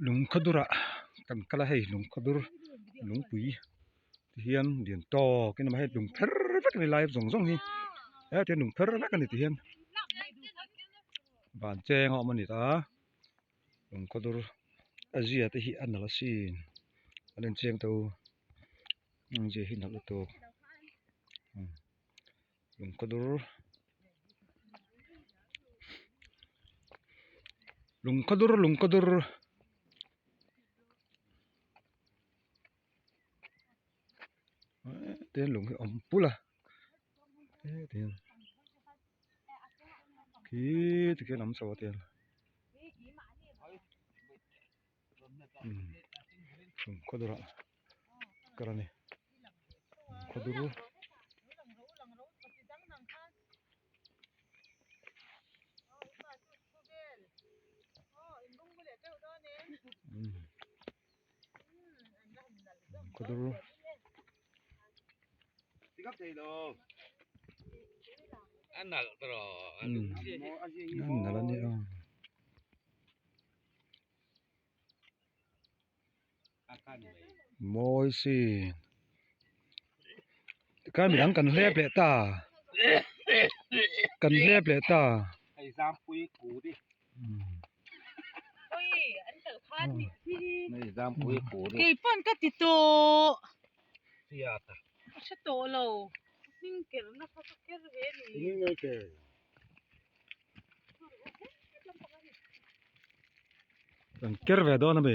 Lungkhawdurah kan kal a hei lungkhawdur lungpui ti hian lian tawk in a awm a hei lung pher vek a ni lai zawng zawng hi hetiang lung pher vek a ni ti hian van cheng a awm a ni ta lungkhawdur a zia te hi a nalh asin an incheng tho a zia hi nalh lutuk. Lungkhawdur lungkhawdur lungkhawdur hetiang lung hi a awm pulh a hetiang khi tikhian a awm chho a tiang lungkhawdur ah kal a ni khawdur khawdur. A nalh a nia. Mawi sin tikhan midang kan hlep leh ta kan hlep leh ta kan ker ve dawn a mi.